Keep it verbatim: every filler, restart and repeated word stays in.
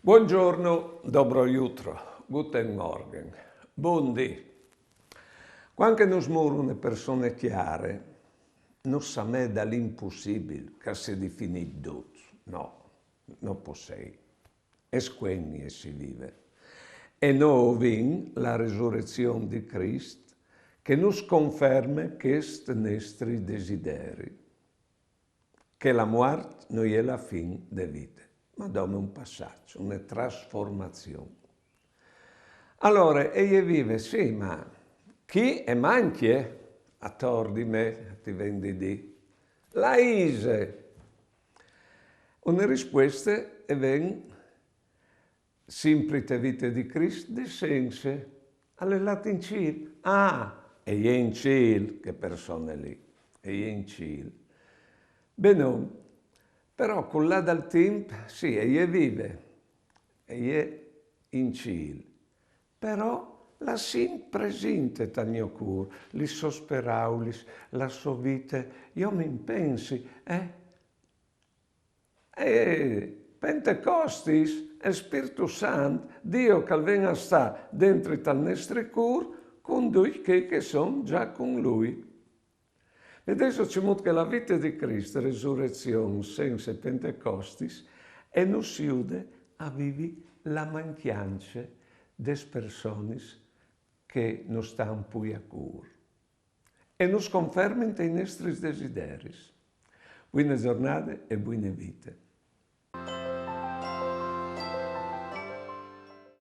Buongiorno, dobro jutro, guten Morgen, bundì. Cuant che nus mûr une persone cjare, nus samee dal impussibil che si finìs dut. No, no pues sei. Es cuent che si vive. E nô o vin la resurezion di Crist che nus conferme chest nestri desideri, che la muart no je la fin de vite, ma dome un passaç, une trasformazion. Alore, e je vive, sì, ma chi e mancje ator di me, ti ven di dî? La ise. Une rispueste e ven simpri te vite di Crist, di sense. Al è lât in cîl. Ah, e je in cîl, chê persone li. E je in cîl. Benon, però cul lâ dal timp, sì, e je vive, e je in cîl. Però la sint presinte tal gno cûr, lis sôs peraulis, la sô vite, jo mi impensi, eh? E Pentecostis, il Spirtu Sant, Diu che al ven a stâ dentri tal nestri cûr, cun ducj chei che a son za cun lui. Vedêso cemût che la vite di Crist, resurezion, sense, Pentecostis, e nus jude a vivi la mancjance des personis che nus stan plui a cûr. E nus conferme tai nestris desideris. Buine zornade e buine vite.